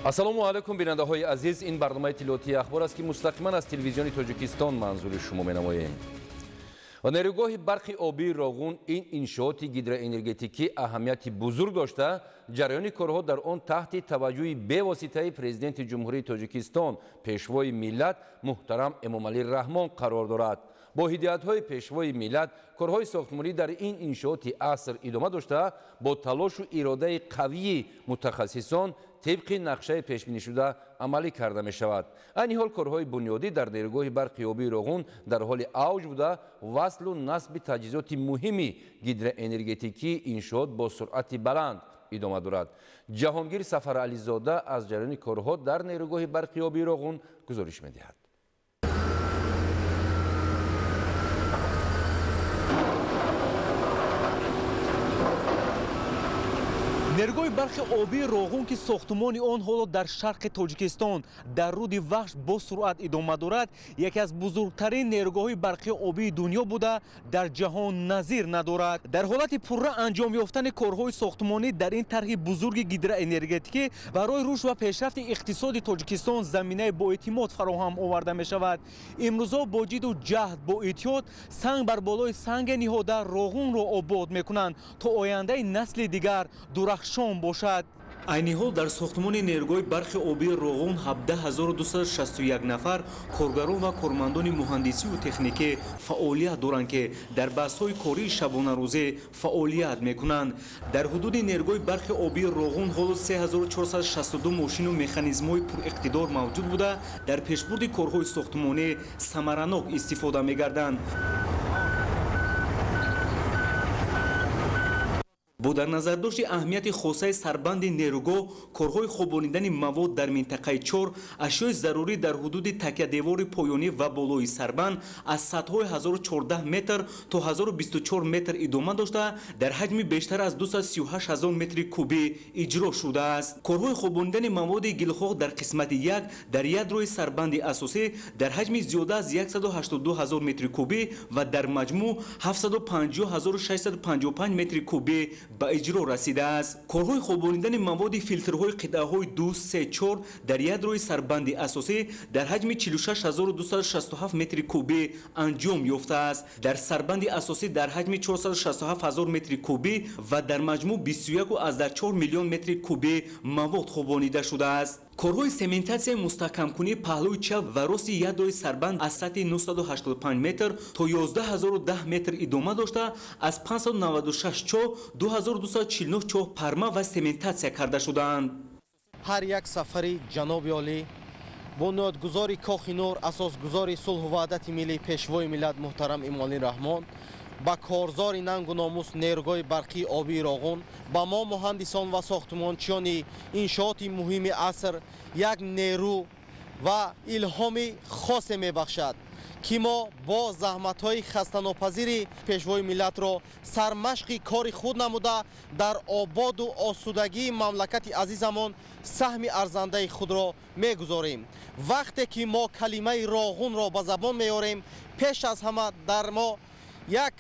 Ассалому алайкум, бинандаҳои азиз. Ин барномаи иттилоотии Ахбор аст, ки мустақиман аз телевизиони Тоҷикистон манзури шумо менамоем. Ва нерӯгоҳи барқи обии Роғун ин иншооти гидроэнергетикӣ аҳамияти бузург дошта, ҷараёни корҳо дар он таҳти таваҷҷӯҳи бевоситаи Президенти Ҷумҳурии Тоҷикистон, Пешвои миллат муҳтарам Эмомалӣ Раҳмон қарор дорад. Бо ҳидоятҳои Пешвои миллат корҳои сохтмонӣ дар ин иншооти аср идома дошта, бо талошу иродаи қавии мутахассисон тибқи нақшаи пешбинишуда амалӣ карда мешавад. Айни ҳол корҳои бунёдӣ дар нерӯгоҳи барқи обии Роғун дар ҳоли авҷ буда, васлу насби таҷҳизоти муҳими гидроэнергетикии иншоот бо суръати баланд идома дорад. Ҷаҳонгир Сафарализода аз ҷараёни корҳо дар нерӯгоҳи барқи обии Роғун гузориш медиҳад. Нерӯгоҳи барқи обии Роғун, ки сохтумони он ҳоло дар шарқи Тоҷикистон дар руди Вахш бо суръат идома дорад, яке аз бузургтарин нерӯгоҳҳои барқи обии дунё буда, дар ҷаҳон назир надорад. Дар ҳолати пурра анҷом ёфтани корҳои сохтумонӣ дар ин тарҳи бузурги гидроэнергетикӣ барои рушд ва пешрафти иқтисоди Тоҷикистон заминаи боэътимод фароҳам оварда мешавад. Имрӯзҳо бо ҷиду ҷаҳд, бо эҳтиёт санг бар болои санге ниҳода Роғунро обод мекунанд, то ояндаи насли дигар дурахшон бошад. Айни ҳол дар сохтмони нерӯгоҳи барқи обии Роғун 17261 нафар коргарон ва кормандони муҳандисию техникӣ фаъолият доранд, ки дар баҳсҳои кории шабонарӯзӣ фаъолият мекунанд. Дар ҳудуди нерӯгоҳи барқи обии Роғун ҳоло 3462 мошину механизмҳои пуриқтидор мавҷуд буда, дар пешбурди корҳои сохтмонӣ самаранок истифода мегарданд. Бо дар назардошти аҳамияти хосаи сарбанди нерӯгоҳ, корҳои хобонидани мавод дар минтақаи 4, ашёи зарурӣ дар ҳудуди такядевори поёнӣ ва болои сарбанд аз сатҳҳои 1014 метр то 1024 метр идома дошта, дар ҳаҷми бештар аз 238 ҳазор метри кубӣ иҷро шудааст. Корҳои хобонидани маводи гилхоҳ дар қисмати 1 дар ядрои сарбанди асосӣ дар ҳаҷми зиёда аз 182 ҳазор метри кубӣ ва дар маҷмӯъ 750 655 метри кубӣ ба иҷро расидааст. Корҳои хобонидани маводи филтрҳои қитъаҳои 2, 3, 4 дар ядрои сарбанди асосӣ дар ҳаҷми 46267 метри кубӣ анҷом ёфтааст. Дар сарбанди асосӣ дар ҳаҷми 467 ҳазор метри кубӣ ва дар маҷмӯъ 21,4 миллион метри кубӣ мавод хобонида шудааст. Корҳои сементатсияи мустаҳкамкунии паҳлӯи чап ва рости ядрои сарбанд аз сатҳи 985 метр то 11010 метр идома дошта, аз 596 чоҳ 2249 чоҳ парма ва сементатсия карда шудаанд. Ҳар як сафари ҷаноби олӣ, бунёдгузори Кохи Нур, асосгузори сулҳу ваҳдати миллӣ, Пешвои миллат муҳтарам Эмомалӣ Раҳмон ба корзори нангу номус нерӯгоҳи барқии обии Роғун ба мо муҳандисон ва сохтмончиёни иншооти муҳими аср як нерӯ ва илҳоми хосе мебахшад, ки мо бо заҳматҳои хастанопазири Пешвои миллатро сармашқи кори худ намуда, дар ободу осудагии мамлакати азизамон саҳми арзандаи худро мегузорем. Вақте ки мо калимаи Роғунро ба забон меорем, пеш аз ҳама дар мо як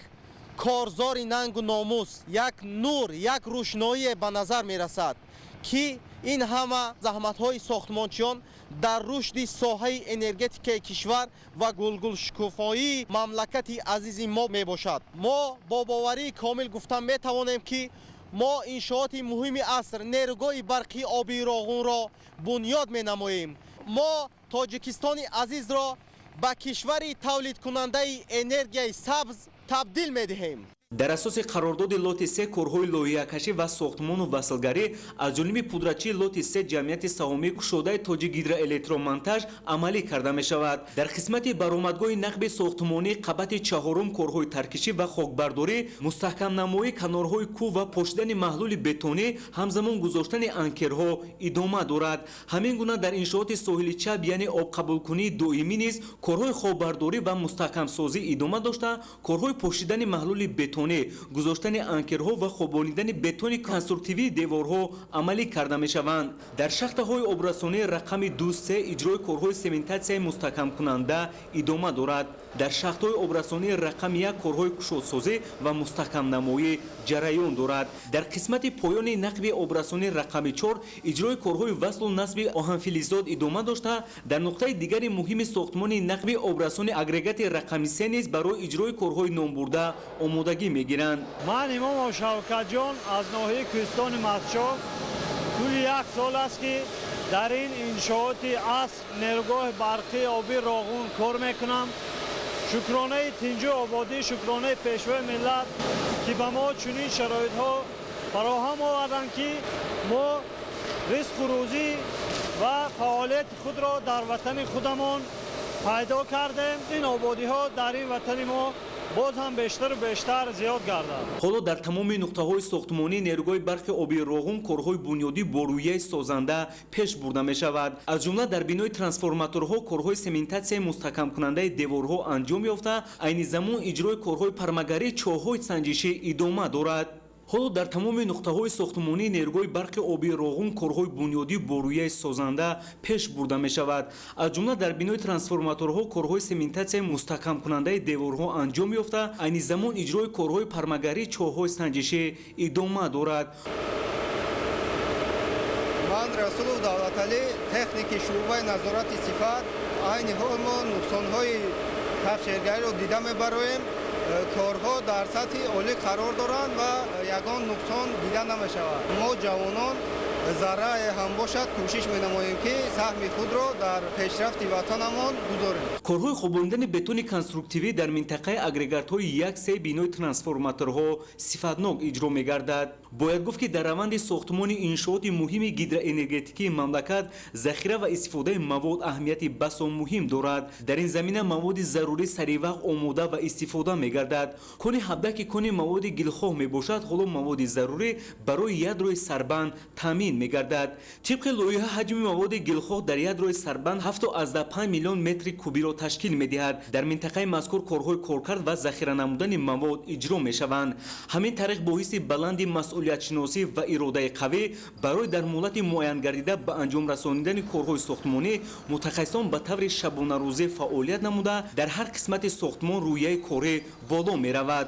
корзори нангу номус, як нур, як рӯшноие ба назар мерасад, ки ин ҳама заҳматҳои сохтмончиён дар рушди соҳаи энергетикаи кишвар ва гулгулшукуфоии мамлакати азизи мо мебошад. Мо бо боварии комил гуфта метавонем, ки мо иншооти муҳими аср нерӯгоҳи барқии обии Роғунро бунёд менамоем. Мо Тоҷикистони азизро ба кишвари тавлидкунандаи энергияи сабз табдил медиҳем. Дар асоси қарордоди лоти 3 корҳои лоиҳакашӣ ва сохтмону васлгарӣ аз ҷониби пудрачии лоти 3 ҷамъияти саҳомии кушодаи Тоҷикгидроэлектромонтаж амалӣ карда мешавад. Дар қисмати баромадгоҳи нақби сохтмонии қабати чаҳорум корҳои таркишӣ ва хокбардорӣ, мустаҳкамнамоии канорҳои кӯҳ ва пошидани маҳлули бетонӣ, ҳамзамон гузоштани анкерҳо идома дорад. Ҳамин гуна дар иншооти соҳили чап, яъне обқабулкунии доимӣ низ корҳои хокбардорӣ ва мустаҳкамсозӣ идома дошта, корҳои пошидани маҳлули бетонӣ, гузоштани анкерҳо ва хобонидани бетони конструктивии деворҳо амалӣ карда мешаванд. Дар шахтаҳои обрасонии рақами 2-3 иҷрои корҳои сементатсияи мустаҳкамкунанда идома дорад. Дар шахтҳои обрасонии рақами 1 корҳои кушодсозӣ ва мустаҳкамнамоӣ ҷараён дорад. Дар қисмати поёни нақби обрасонии рақами 4 иҷрои корҳои васлу насби оҳанфилизот идома дошта, дар нуқтаи дигари муҳими сохтмони нақби обрасони агрегати рақами 3 низ барои иҷрои корҳои номбурда омодагӣ мегиранд. Ман Имомов Шавкатҷон аз ноҳияи Кӯҳистони Мастчоҳ. Тӯли як сол аст, ки дар ин иншооти аср нерӯгоҳи барқии обии Роғун кор мекунам. Шукронаи тинҷу ободӣ, шукронаи Пешвои миллат, ки ба мо чунин шароитҳо фароҳам оварданд, ки мо ризқу рӯзӣ ва фаъолияти худро дар ватани худамон пайдо кардем. Ин ободиҳо дар ин ватани мо боз ҳам бештару бештар зиёд гардад. Ҳоло дар тамоми нуқтаҳои сохтмонии нерӯгоҳи барқи обии Роғун корҳои бунёдӣ бо рӯяи созанда пеш бурда мешавад. Аз ҷумла дар бинои трансформаторҳо корҳои сементатсияи мустаҳкамкунандаи деворҳо анҷом ёфта, айни замон иҷрои корҳои пармагарии чоҳҳои санҷишӣ идома дорад. Ҳоло дар тамоми нуқтаҳои сохтмонии нерӯгоҳи барқи обии Роғун корҳои бунёдӣ бо рӯяи созанда пеш бурда мешавад. Аз ҷумла дар бинои трансформаторҳо корҳои сементатсияи мустаҳкамкунандаи деворҳо анҷом ёфта, айни замон иҷрои корҳои пармагарии чоҳҳои санҷишӣ идома дорад. Ман Расулов Давлаталӣ, техники шӯъбаи назорати сифат. Айни ҳол мо нуқсонҳои кафшергариро дида мебароем. Корҳо дар сатҳи олӣ қарор доранд ва ягон нуқсон дида намешавад. Мо ҷавонон заррае ҳам бошад кӯшиш менамоем, ки саҳми худро дар пешрафти ватанамон гузорем. Корҳои хобонидани бетони конструктивӣ дар минтақаи агрегатҳои 1-3 бинои трансформаторҳо сифатнок иҷро мегардад. Бояд гуфт, ки дар раванди сохтмони иншооти муҳими гидроэнергетикии мамлакат захира ва истифодаи мавод аҳамияти басо муҳим дорад. Дар ин замина маводи зарурӣ саривақт омода ва истифода мегардад. Кони 17, ки кони маводи гилхоҳ мебошад, ҳоло маводи зарурӣ барои ядрои сарбанд таъмин мегардад. Тибқи лоиҳа ҳаҷми маводи гилхоҳ дар ядрои сарбанд 7,5 миллион метри кубиро ташкил медиҳад. Дар минтақаи мазкур корҳои коркард ва захира намудани мавод иҷро мешаванд. Ҳамин тариқ бо ҳисси баланди масъулиятшиносӣ ва иродаи қавӣ барои дар муҳлати муайянгардида ба анҷом расонидани корҳои сохтмонӣ мутахассисон ба таври шабонарӯзӣ фаъолият намуда, дар ҳар қисмати сохтмон рӯяи корӣ боло меравад.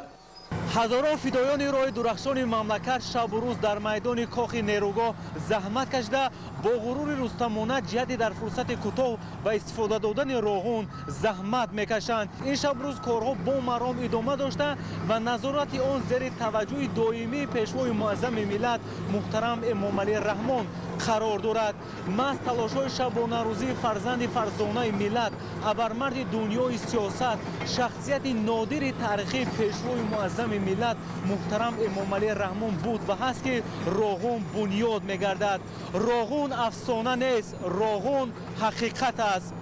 Ҳазорон фидоёни роҳи дурахшони мамлакат шабу рӯз дар майдони кохи нерӯгоҳ заҳмат кашида, бо ғурури рустамона ҷиҳати дар фурсати кӯтоҳ ва истифода додани Роғун заҳмат мекашанд. Ин шабу рӯз корҳо бо маром идома дошта ва назорати он зери таваҷҷӯҳи доимии Пешвои муаззами миллат муҳтарам Эмомалӣ Раҳмон қарор дорад. Маҳз талошҳои шабонарӯзии фарзанди фарзонаи миллат, абармарди дунёи сиёсат, шахсияти нодири таърихии Пешвои муаззами миллат муҳтарам Эмомалӣ Раҳмон буд ва ҳаст, ки Роғун бунёд мегардад. Роғун афсона нест, Роғун ҳақиқат аст.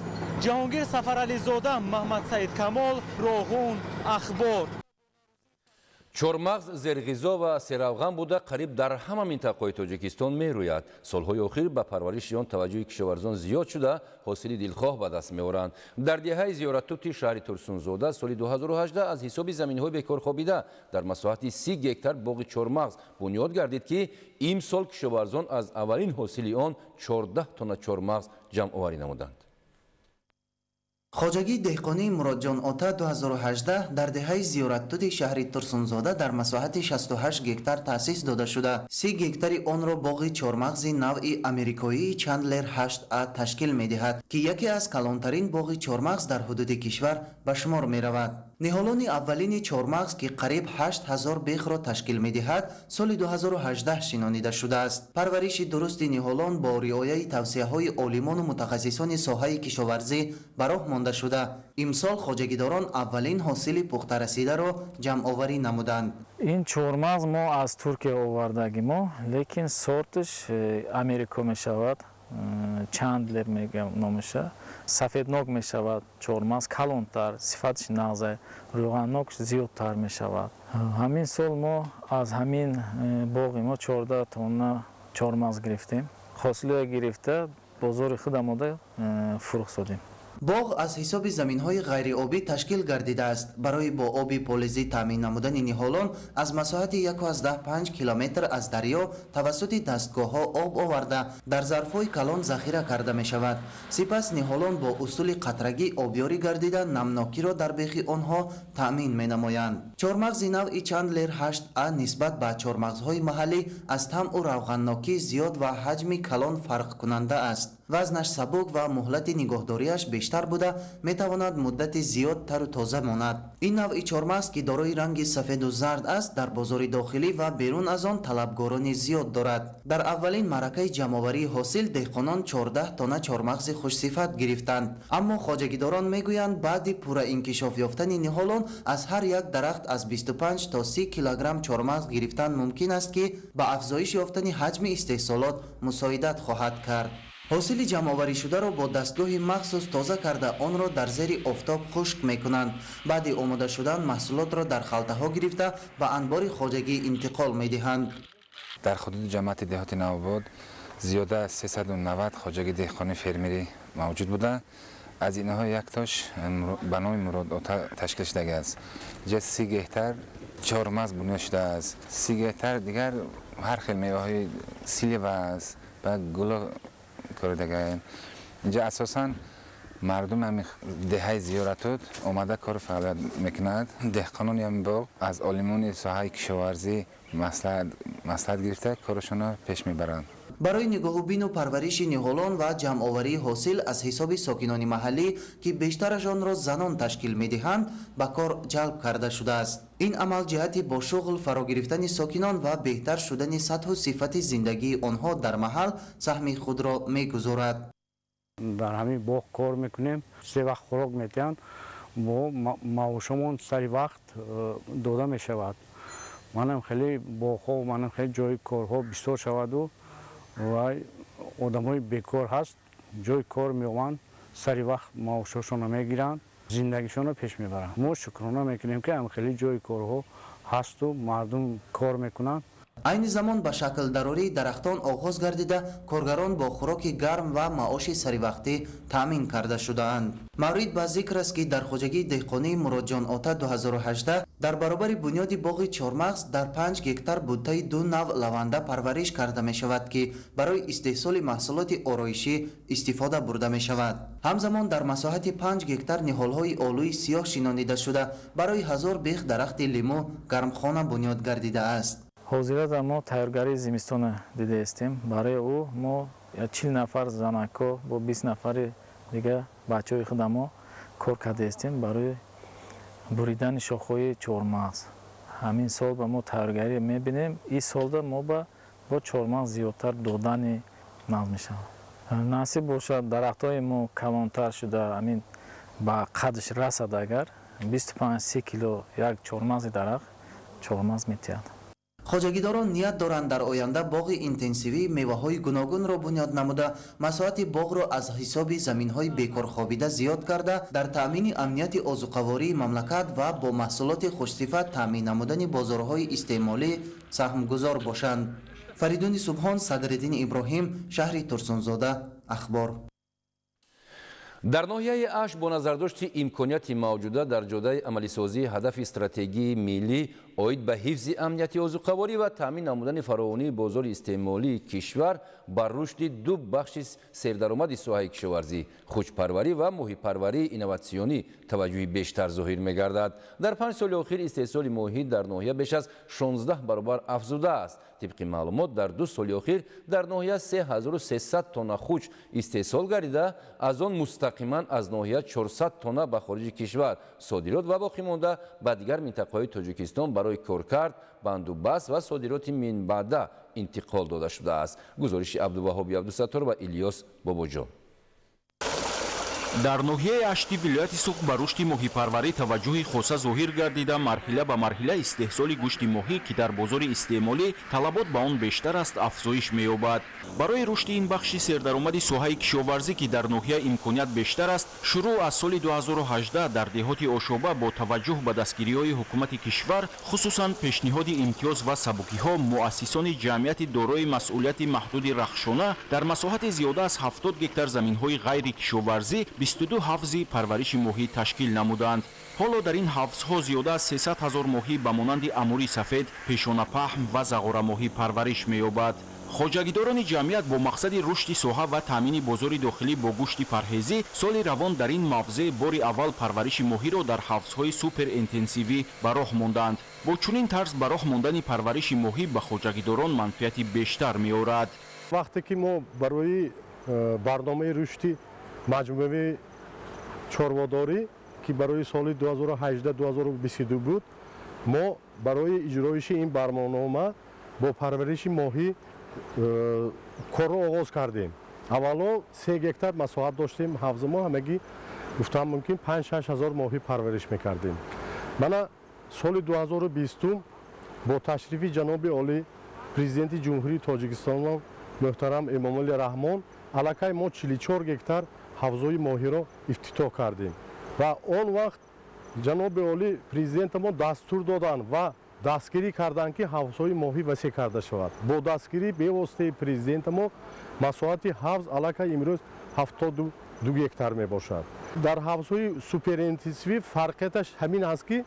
Ҷаҳонгир Сафарализода, Маҳмадсаид Камол, Роғун, Ахбор. Чормағз зерғизо ва серавған буда, қариб дар ҳама минтақаҳои Тоҷикистон мерӯяд. Солҳои охир ба парвариши он таваҷҷӯҳи кишоварзон зиёд шуда, ҳосили дилхоҳ ба даст меоранд. Дар деҳаи Зиёраттути шаҳри Турсунзода соли 2018 аз ҳисоби заминҳои бекорхобида дар масоҳати 30 гектар боғи чормағз бунёд гардид, ки имсол кишоварзон аз аввалин ҳосили он 14 тонна чормағз ҷамъоварӣ намуданд. Хоҷагии деҳқонии Муродҷон Ота 2018 дар деҳаи Зиёраттути шаҳри Турсунзода дар масоҳати 68 гектар таъсис дода шуда, 30 гектари онро боғи чормағзи навъи америкоии Чандлер 8А ташкил медиҳад, ки яке аз калонтарин боғи чормағз дар ҳудуди кишвар ба шумор меравад. Ниҳолони аввалини чормағз, ки қариб 8000 бехро ташкил медиҳад, соли 2018 шинонида шудааст. Парвариши дурусти ниҳолон бо риояи тавсияҳои олимону мутахассисони соҳаи кишоварзӣ ба роҳ монда шуда, имсол хоҷагидорон аввалин ҳосили пухтарасидаро ҷамъоварӣ намуданд. Ин чормағз мо аз Туркия овардагӣ мо, лекин сорташ Америко мешавад, Чандлер мегӯям номаша. Сафеднок мешавад чормағз, калонтар, сифаташ нағза, рӯғаннок зиёдтар мешавад. Ҳамин сол мо аз ҳамин боғи мо 14 тонна чормағз гирифтем. Ҳосилоя гирифта, бозори худ омода фурӯх содем. Боғ аз ҳисоби заминҳои ғайриобӣ ташкил гардидааст. Барои бо оби полизӣ таъмин намудани ниҳолон аз масоҳати 1,5 километр аз дарё тавассути дастгоҳҳо об оварда дар зарфҳои калон захира карда мешавад. Сипас ниҳолон бо усули қатрагӣ обёрӣ гардида намнокиро дар бехи онҳо таъмин менамоянд. Чормағзи навъи Чандлер 8А нисбат ба чормағзҳои маҳаллӣ аз тамъу равғаннокӣ зиёд ва ҳаҷми калон фарқкунанда аст. Вазнаш сабук ва муҳлати нигоҳдориаш бештар буда метавонад муддати зиёд тару тоза монад. Ин навъи чормағз, ки дорои ранги сафеду зард аст, дар бозори дохилӣ ва берун аз он талабгорони зиёд дорад. Дар аввалин маъракаи ҷамъоварии ҳосил деҳқонон 14 тонна чормағзи хушсифат гирифтанд. Аммо хоҷагидорон мегӯянд, баъди пурра инкишоф ёфтани ниҳолон аз ҳар як дарахт аз 25 то 30 килограмм чормағз гирифтан мумкин аст, ки ба афзоиш ёфтани ҳаҷми истеҳсолот мусоидат хоҳад кард. Ҳосили ҷамъоварӣшударо бо дастгоҳи махсус тоза карда онро дар зери офтоб хушк мекунанд. Баъди омода шудан маҳсулотро дар халтаҳо гирифта ба анбори хоҷагӣ интиқол медиҳанд. Дар ҳудуди ҷамоати деҳоти Навобод зиёда аз 390 хоҷагии деҳқони фермерӣ мавҷуд буда, аз инҳо яктош ба номи Муродота ташкил шудагиаст. Инҷа 30 гектар чормағз бунёд шудааст. 30 гектар дигар ҳар хел меваҳои силива аст ва гуло коридагаем. Инҷа асосан мардум ҳами деҳаи Зиёратуд омада кору фаъолият мекунад. Деҳқонони ҳами боғ аз олимони соҳаи кишоварзӣ маслиҳат гирифта корашонро пеш мебаранд. Барои нигоҳубину парвариши ниҳолон ва ҷамъоварии ҳосил аз ҳисоби сокинони маҳаллӣ, ки бештарашонро занон ташкил медиҳанд, ба кор ҷалб карда шудааст. Ин амал ҷиҳати бо шуғл фаро гирифтани сокинон ва беҳтар шудани сатҳу сифати зиндагии онҳо дар маҳал саҳми худро мегузорад. Дар ҳамин боғ кор мекунем, се вақт хӯрок метиҳанд, бо маошамон сари вақт дода мешавад. Манам хеле боғҳо, манам хеле ҷои корҳо бисёр шаваду ва одамҳои бекор ҳаст, ҷои кор меоманд, сари вақт маошҳошонро мегиранд, зиндагишонро пеш мебаранд. Мо шукрона мекунем, ки ҳам хеле ҷои корҳо ҳасту мардум кор мекунанд. Айни замон ба шаклдарории дарахтон оғоз гардида, коргарон бо хӯроки гарм ва маоши саривақтӣ таъмин карда шудаанд. Маврид ба зикр аст, ки дар хоҷагии деҳқонии Муродҷон Ота 2018 дар баробари бунёди боғи чормағз дар 5 гектар буттаи ду навъ лаванда парвариш карда мешавад, ки барои истеҳсоли маҳсулоти ороишӣ истифода бурда мешавад. Ҳамзамон дар масоҳати 5 гектар ниҳолҳои олӯи сиёҳ шинонида шуда, барои 1000 бех дарахти лимӯ гармхона бунёд гардидааст. Ҳозирата мо тайёргарии зимистона дидаистем. Барои ӯ мо 40 нафар занако бо 20 нафари дига бачаҳои худамо кор кардаистем барои буридани шохҳои чормағз. Ҳамин сол ба мо тайёргарӣ мебинем. Ин солда мо бо чормағз зиёдтар додани нағз мешавад. Насиб бошад, дарахтҳои мо калонтар шуда, ҳамин ба қадш расад, агар 25-30 кило як чормағзи дарахт чормағз метиҳад. Хоҷагидорон ният доранд дар оянда боғи интенсивии меваҳои гуногунро бунёд намуда, масоҳати боғро аз ҳисоби заминҳои бекорхобида зиёд карда, дар таъмини амнияти озуқавории мамлакат ва бо маҳсулоти хушсифат таъмин намудани бозорҳои истеъмолӣ саҳмгузор бошанд. Фаридуни Субҳон, Садриддини Иброҳим, шаҳри Турсунзода, Ахбор. Дар ноҳияи Ашт бо назардошти имконияти мавҷуда дар ҷодаи амалисозии ҳадафи стратегии миллӣ оид ба ҳифзи амнияти озуқаворӣ ва таъмин намудани фаровонии бозори истеъмолии кишвар ба рушди ду бахши сердаромади соҳаи кишоварзӣ, хучпарварӣ ва моҳипарварии инноватсионӣ таваҷҷӯҳи бештар зоҳир мегардад. Дар 5 соли охир истеҳсоли моҳӣ дар ноҳия беш аз 16 баробар афзудааст. Тибқи маълумот, дар 2 соли охир дар ноҳия 3300 тонна хуч истеҳсол гардида, аз он мустақиман аз ноҳия 400 тонна ба хориҷи кишвар содирот ва боқӣ монда ба дигар минтақаҳои Тоҷикистон барои коркард, бандубаст ва содироти минбаъда интиқол дода шудааст. Гузориши Абдуваҳоби Абдусаттор ва Илёс Бобоҷон. Дар ноҳияи Ашти вилояти Суғд ба рушди моҳипарварӣ таваҷҷӯҳи хоса зоҳир гардида, марҳила ба марҳила истеҳсоли гӯшти моҳӣ, ки дар бозори истеъмолӣ талабот ба он бештар аст, афзоиш меёбад. Барои рушди ин бахши сердаромади соҳаи кишоварзӣ, ки дар ноҳия имконият бештар аст, шурӯъ аз соли 2018 дар деҳоти Ошоба бо таваҷҷӯҳ ба дастгириҳои ҳукумати кишвар, хусусан пешниҳоди имтиёз ва сабукиҳо, муассисони ҷамъияти дорои масъулияти маҳдуди Рахшона дар масоҳати зиёда аз 70 гектар заминҳои ғайрикишоварзӣ 22 ҳавзи парвариши моҳӣ ташкил намуданд. Ҳоло дар ин ҳавзҳо зиёда аз 300 ҳазор моҳӣ ба монанди амури сафед, пешонапаҳм ва зағорамоҳӣ парвариш меёбад. Хоҷагидорони ҷамъият бо мақсади рушди соҳа ва таъмини бозори дохилӣ бо гӯшти парҳезӣ соли равон дар ин мавзеъ бори аввал парвариши моҳиро дар ҳавзҳои суперинтенсивӣ ба роҳ монданд. Бо чунин тарз ба роҳ мондани парвариши моҳӣ ба хоҷагидорон манфиати бештар меорад. Вақте ки мо барои барномаи рушди маҷмӯаи чорводорӣ, ки барои соли 2018-2022 буд, мо барои иҷроиши ин барнома бо парвариши моҳӣ корро оғоз кардем. Аввало 3 гектар масоҳат доштем ҳавзи мо, ҳамагӣ гуфтам мумкин 5-6 ҳазор моҳӣ парвариш мекардем. Мана соли 2020 бо ташрифи ҷаноби олӣ президенти Ҷумҳурии Тоҷикистон муҳтарам Эмомалӣ Раҳмон аллакай мо 44 гектар ҳавзҳои моҳиро ифтитоҳ кардем ва он вақт ҷаноби олӣ президентамон дастур доданд ва дастгирӣ карданд, ки ҳавзҳои моҳӣ васеъ карда шавад. Бо дастгирии бевоситаи президентамо масоҳати ҳавз аллакай имрӯз 72 гектар мебошад. Дар ҳавзҳои суперинтенсивӣ фарқияташ ҳамин аст, ки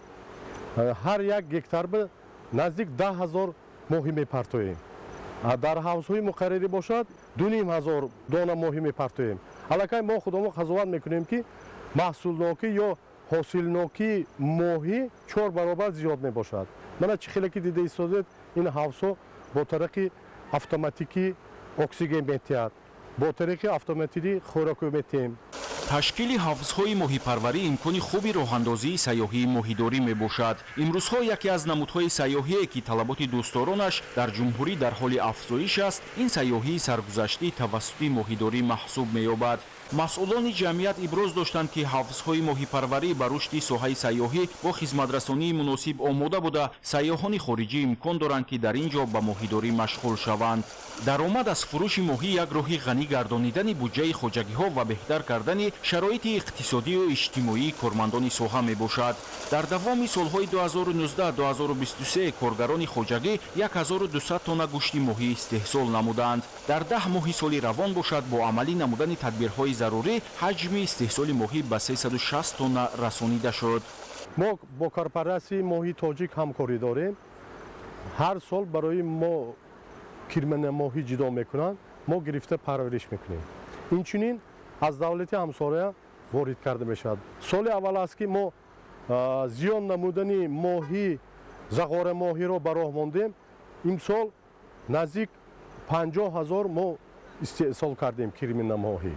ҳар як гектар ба наздик 10 ҳазор моҳӣ мепартоем. Дар ҳавзҳои муқаррарӣ бошад 2,5 ҳазор дона моҳӣ мепартоем. Аллакай мо худамо қазоват мекунем, ки маҳсулнокӣ ё ҳосилнокии моҳӣ 4 баробар зиёд мебошад. Мана чӣ хеле ки дида истодед, ин ҳавзҳо бо тариқи автоматикӣ оксиген метиҳад, бо тариқи автоматикӣ хӯрокӣ метиҳем. Ташкили ҳавзҳои моҳипарварӣ имкони хуби роҳандозии сайёҳии моҳидорӣ мебошад. Имрӯзҳо яке аз намудҳои сайёҳие, ки талаботи дӯстдоронаш дар ҷумҳурӣ дар ҳоли афзоиш аст, ин сайёҳии саргузаштӣ тавассути моҳидорӣ маҳсуб меёбад. Масъулони ҷамъият иброз доштанд, ки ҳавзҳои моҳипарварӣ ба рушди соҳаи сайёҳӣ бо хизматрасонии муносиб омода буда, сайёҳони хориҷӣ имкон доранд, ки дар ин ҷо ба моҳидорӣ машғул шаванд. Даромад аз фурӯши моҳӣ як роҳи ғанӣ гардонидани буҷаи хоҷагиҳо ва беҳтар кардани шароити иқтисодию иҷтимоии кормандони соҳа мебошад. Дар давоми солҳои 2019-2023 коргарони хоҷагӣ 1200 тонна гӯшти моҳӣ истеҳсол намуданд. Дар 10 моҳи соли равон бошад, бо амалӣ намудани тадбирҳои зарурӣ ҳаҷми истеҳсоли моҳӣ ба 360 тонна расонида шуд. Мо бо корпоратсияи моҳи тоҷик ҳамкорӣ дорем. Ҳар сол барои мо кирмана моҳӣ ҷудо мекунанд, мо гирифта парвариш мекунем. Инчунин аз давлати ҳамсоя ворид карда мешавад. Соли аввал аст, ки мо зиён намудани моҳӣ, зағора моҳиро ба роҳ мондем. Имсол наздик 50 ҳазор мо истеҳсол кардем кирмина моҳӣ.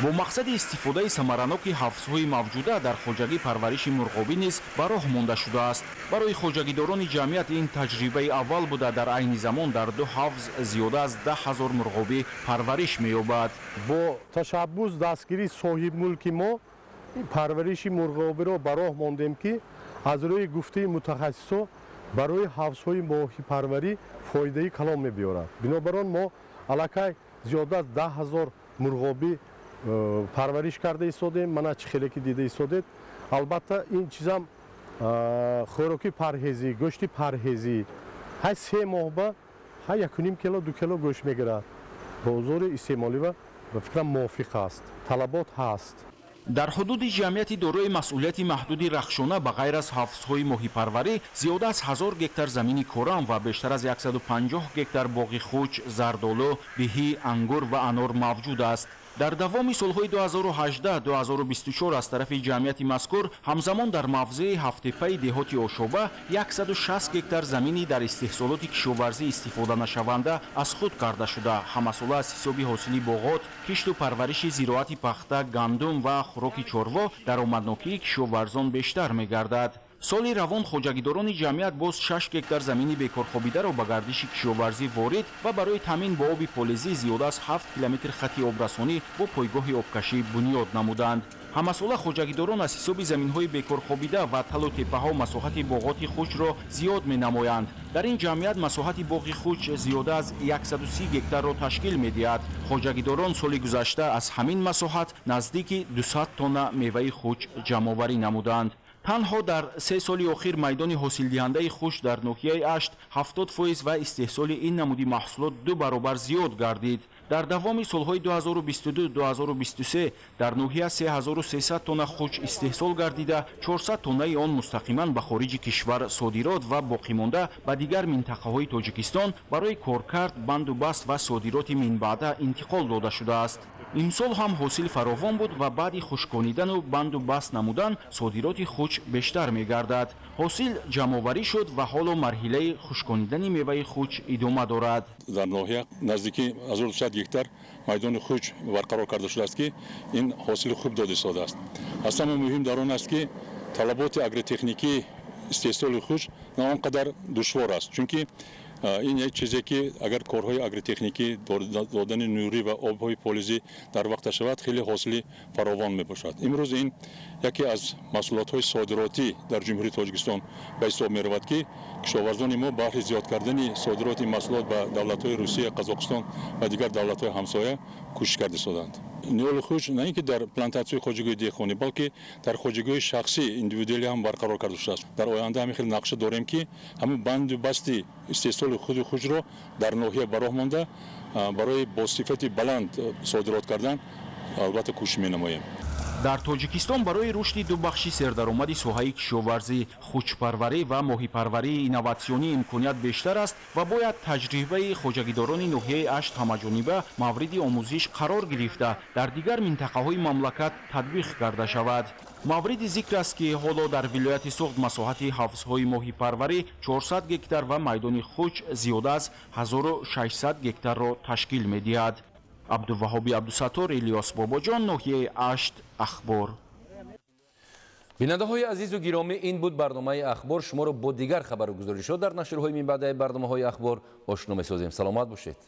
Бо мақсади истифодаи самараноки ҳавзҳои мавҷуда дар хоҷагӣ парвариши мурғобӣ низ ба роҳ монда шудааст. Барои хоҷагидорони ҷамъият ин таҷрибаи аввал буда, дар айни замон дар 2 ҳавз зиёда аз 10 ҳазор мурғобӣ парвариш меёбад. Бо ташаббус дастгирии соҳибмулки мо парвариши мурғобиро ба роҳ мондем, ки аз рӯи гуфтаи мутахассисо барои ҳавзҳои моҳипарварӣ фоидаи калон мебиёрад. Бинобар он мо аллакай зиёда аз 10 ҳазор мурғобӣ парвариш карда истодем. Мана чӣ хеле ки дида истодед. Албатта ин чизам хӯроки парҳезӣ, гӯшти парҳезӣ ҳай 3 моҳ ба ҳай 1,5 кило 2 кило гӯшт мегирад. Бозори истеъмолӣ ба фикрам мувофиқ аст, талабот ҳаст. Дар ҳудуди ҷамъияти дорои масъулияти маҳдуди Рахшона ба ғайр аз ҳавзҳои моҳипарварӣ зиёда аз 1000 гектар замини корам ва бештар аз 150 гектар боғи хуч, зардолу, биҳӣ, ангур ва анор мавҷуд аст. Дар давоми солҳои 2018-2024 аз тарафи ҷамъияти мазкур ҳамзамон дар мавзеи ҳафттеппаи деҳоти Ошоба 160 гектар замини дар истеҳсолоти кишоварзӣ истифоданашаванда аз худ карда шуда, ҳамасола аз ҳисоби ҳосили боғот, кишту парвариши зироати пахта, гандум ва хӯроки чорво даромаднокии кишоварзон бештар мегардад. Соли равон хоҷагидорони ҷамъият боз 6 гектар замини бекорхобидаро ба гардиши кишоварзӣ ворид ва барои таъмин бо оби полезӣ зиёда аз 7 километр хати обрасонӣ бо пойгоҳи обкашӣ бунёд намуданд. Ҳамасола хоҷагидорон аз ҳисоби заминҳои бекорхобида ва талу теппаҳо масоҳати боғоти хучро зиёд менамоянд. Дар ин ҷамъият масоҳати боғи хуч зиёда аз 130 гектарро ташкил медиҳад. Хоҷагидорон соли гузашта аз ҳамин масоҳат наздики 200 тонна меваи хуч ҷамъоварӣ намуданд. Танҳо дар 3 соли охир майдони ҳосилдиҳандаи хуч дар ноҳияи Ашт 70% ва истеҳсоли ин намуди маҳсулот 2 баробар зиёд гардид. Дар давоми солҳои 2022-2023 дар ноҳия 3300 тонна хуч истеҳсол гардида, 400 тоннаи он мустақиман ба хориҷи кишвар содирот ва боқимонда ба дигар минтақаҳои Тоҷикистон барои коркард, банду баст ва содироти минбаъда интиқол дода шудааст. Имсол ҳам ҳосил фаровон буд ва баъди хушконидану банду баст намудан содироти хуч бештар мегардад. Ҳосил ҷамъоварӣ шуд ва ҳоло марҳилаи хушконидани меваи хуч идома дорад. Дар ноҳия наздики 1200 гектар майдони хуч барқарор карда шудааст, ки ин ҳосили хуб дода истодааст. Аз ҳама муҳим дар он аст, ки талаботи агротехникии истеҳсоли хуч на он қадар душвор аст, чунки ин як чизе ки агар корҳои агротехникӣ додани нурӣ ва обҳои полизӣ дар вақта шавад, хеле ҳосили фаровон мебошад. Имрӯз ин яке аз маҳсулотҳои содиротӣ дар Ҷумҳурии Тоҷикистон ба ҳисоб меравад, ки кишоварзони мо баҳри зиёд кардани содироти маҳсулот ба давлатҳои Русия, Қазоқистон ва дигар давлатҳои ҳамсоя кӯшиш карда истоданд. Ниҳоли хуч на ин ки дар плантатсияи хоҷагиҳои деҳқонӣ, балки дар хоҷагиҳои шахсӣ индивидуалӣ ҳам барқарор карда шудааст. Дар оянда ҳамин хел нақша дорем, ки ҳамин банду басти истеҳсоли худи хучро дар ноҳия ба роҳ монда, барои бо сифати баланд содирот кардан албатта кӯшиш менамоем. Дар Тоҷикистон барои рушди ду бахши сердаромади соҳаи кишоварзӣ, хучпарварӣ ва моҳипарварии инноватсионӣ имконият бештар аст ва бояд таҷрибаи хоҷагидорони ноҳияи Ашт ҳамаҷониба мавриди омӯзиш қарор гирифта, дар дигар минтақаҳои мамлакат татбиқ карда шавад. Мавриди зикр аст, ки ҳоло дар вилояти Суғд масоҳати ҳавзҳои моҳипарварӣ 400 гектар ва майдони хуч зиёда аз 1600 гектарро ташкил медиҳад. Абдуваҳоби Абдусаттор, Илёс Бобоҷон, ноҳияи Ашт, Ахбор. Бинандаҳои азизу гиромӣ, ин буд барномаи Ахбор. Шуморо бо дигар хабару гузоришҳо дар нашрҳои минбаъдаи барномаҳои Ахбор ошно месозем. Саломат бошед.